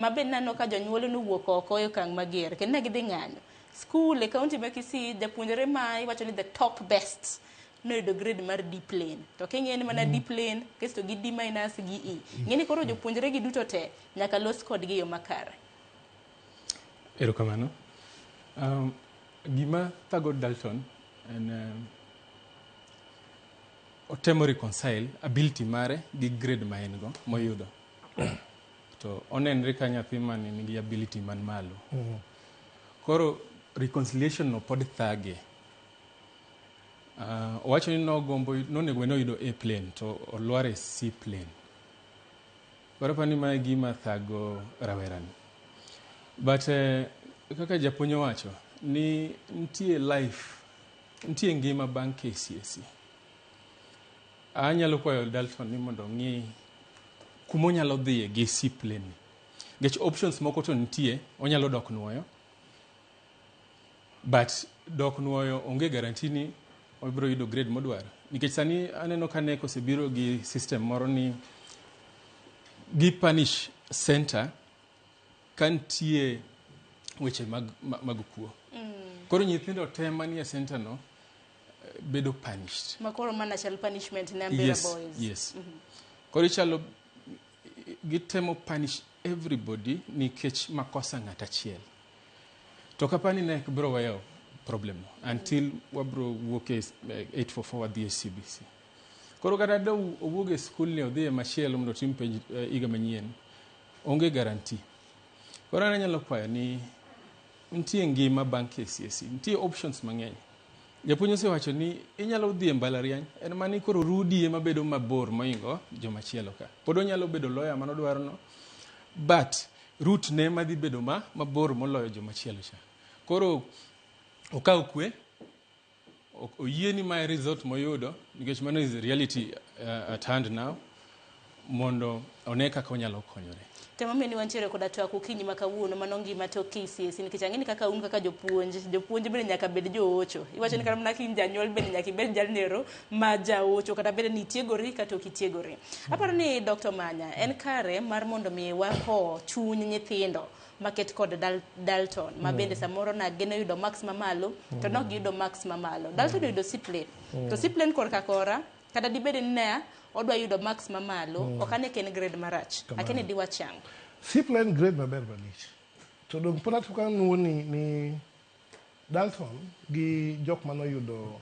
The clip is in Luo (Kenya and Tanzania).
Ma bende naneno ka jonyuol nowuok oko e okang' mager kendo ne gidhi ng'anyo. Skul e kaunti ma Kisii japuonjre ma iwacho ni the top best noyudo grade mar D plain. To king'iyo ni mana D plain kasto gi D minus gi E. Ng'e ni koro jopuonjre gi duto te nyaka los kodgi e yo makare. Erokamano. Gima thago Dalton en otemo reconcile ability mare gi grade ma en go moyudo. To onenre ka nyathi mane nigi ability man malo. Koro reconciliation no pod thage. Owacho ni nogombo nonego bed ni oyudo A plain to olwar e C plain. Koro aparo ni mae gima thago rawera ni. But kaka japuonj owacho ni nitie life, nitie ngima bang' KCSE. Anyalo kwayo Dalton ni mondo ong'i kuma onyalo dhiye gi C plain ni. Nikech options moko to nitie, onyalo dok nuoyo. But dok nuoyo onge guarantee ni obiro yudo grade modwaro. Nikech sani aneno ka KNEC osebiro gi system moro ni gi punish center ka nitie weche mag kuo. Koro nyithindo te manie center no bedo punished. Ma koro mana chal punishment ne Ambera Boys. Yes. Koro ichalo gitemo punish everybody nikech makosa ng'at achiel. To kapani KNEC biro weyo problem no until wabro wuok e 844 wadhi e CBC. Koro kata do owuog e skul ni odhi e machielo mondo otim penj higa manyien, onge guarantee. Koro an anyalo kwayo ni nitie ngima bang' KCSE, nitie options mang'eny. Japuonj osewacho ni inyalo dhi e mbalariany, en mana ni koro rudi ema bedo mabor moingo jomachielo ka. Pod onyalo bedo lawyer manodwaro no, but route ne ema dhi bedo mabor moloyo jomachielo cha. Koro okaw kwe, oyie ni mae result moyudo, nikech mano is reality at hand now, mondo one kaka onyalo konyore. Temomiyo ni wantiere koda twak okinyi ma kawuono mano ngima tok KCSE nikech ang'e ni kaka un kaka jopuonj, jopuonj bende nyaka bed joocho. Iwacho ni kata mana ka in janyuol bende nyaka ibed jalnero ma jaocho kata bed ni itiegori kata ok itiegori. Aparo ni Dr. Manya en kare mar mondo mi waho chuny nyithindo maket kod Dalton ma bende samoro na geno yudo marks mamalo to nok giyudo marks mamalo. Dalton oyudo C plain. To C plain korka kora kata dibed ni ne odwa yudo marks mamalo ok ane ka en grade marach. Akia ni diwach ang'o. C plain grade maber malich. To dong pod atuka nuo ni Dalton gi jok manoyudo